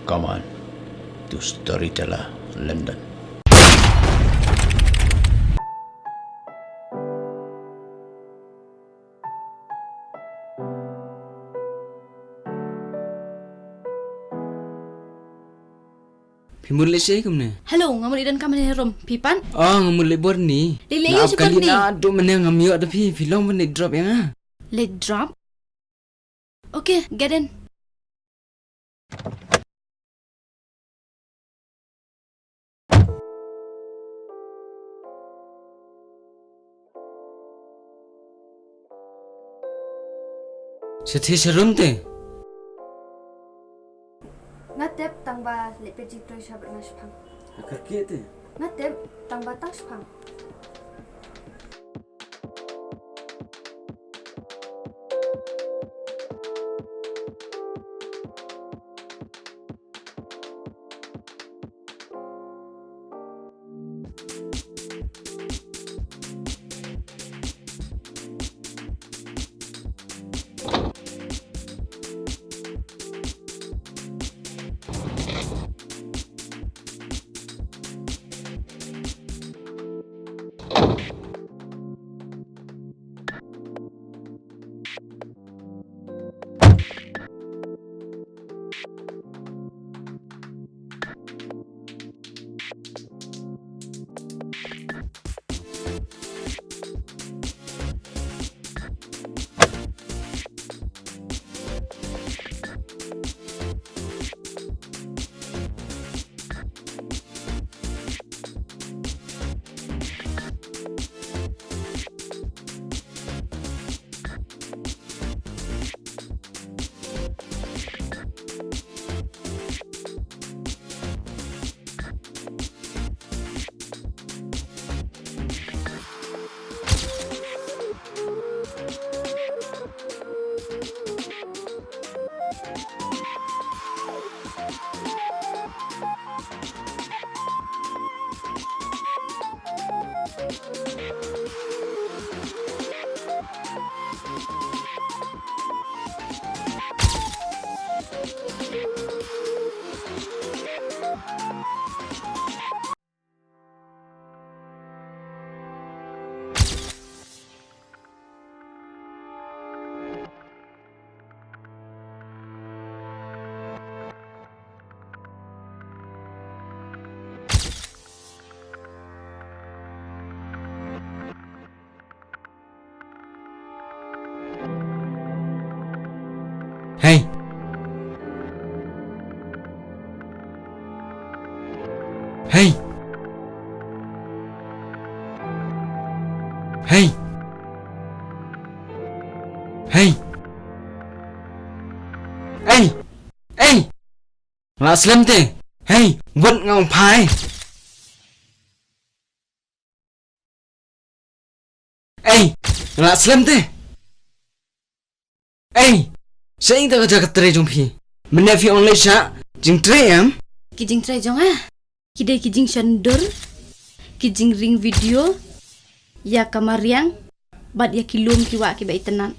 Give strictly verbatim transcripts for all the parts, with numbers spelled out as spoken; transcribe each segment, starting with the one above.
Come on, to Storyteller London. Phi mut leit shaei kumne? Hello, nga mut leit donkam hangne ha rum. Phi pat? Oh, nga mut leit bor ni. Leit leit ïa u sha bor ni. Naduh mynne ngam ïoh da phi, phi long ban leit drop ïa nga. Leit drop? Okay, get in. Sha thie sha rum te. Nga tip tang ba leit peit jingtrei sha bad nga shipang. Ha kyrkieh te. Nga tip tang ba tang shipang. Hei. Hei. Hei. Hei. Ei. Ei. Nga la slem te. Hei, wat nga ong phai. Ei, nga la slem te. Ei, shaei te ka jaka trei jong phi? Mynne phi ong leit shah jingtrei em? Ki jingtrei jong nga ki dei ki jingshon dur, ki jingring video ïa ka mariang bad ïa ki lum ki wah kiba itynnat.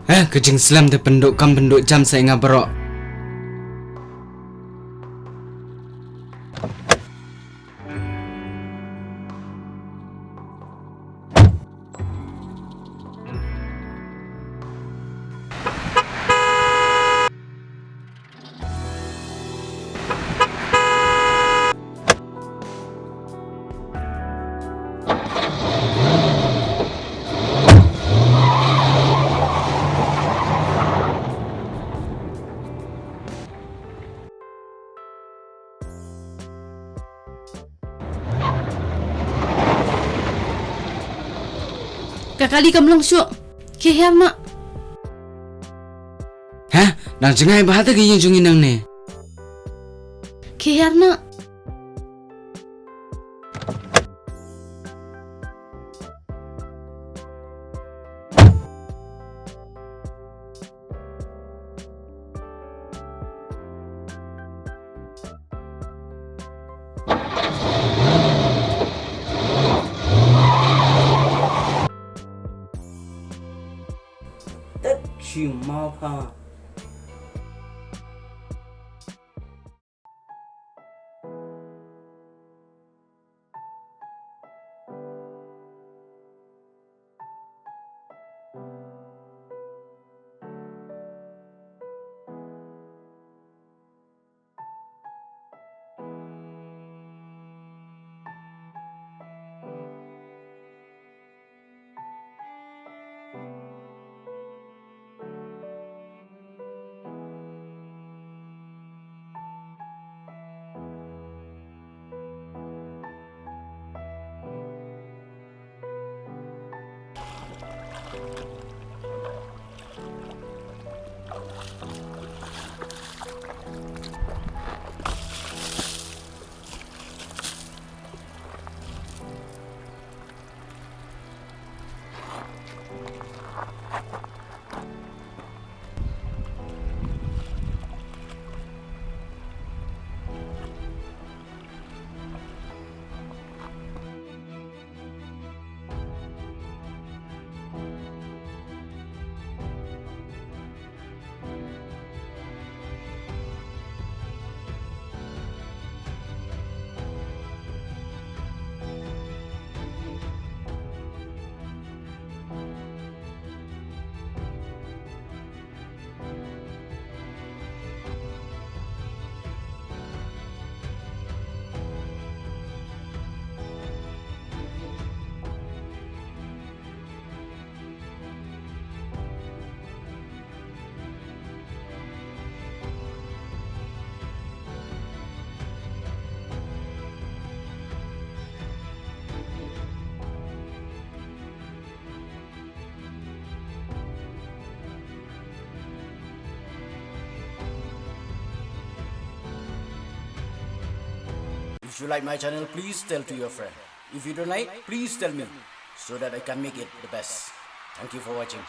Eh, ka jingslem te pynduh kam pynduh jam sa ïa nga baroh. Ka kali kam long shuh. Khie hiar noh. Ha? Dang jngai bha te ka ïing jong ngi nangne. Khie hiar noh. Tat shi mawpha. If you like my channel, please tell to your friend. If you don't like, please tell me so that I can make it the best. Thank you for watching.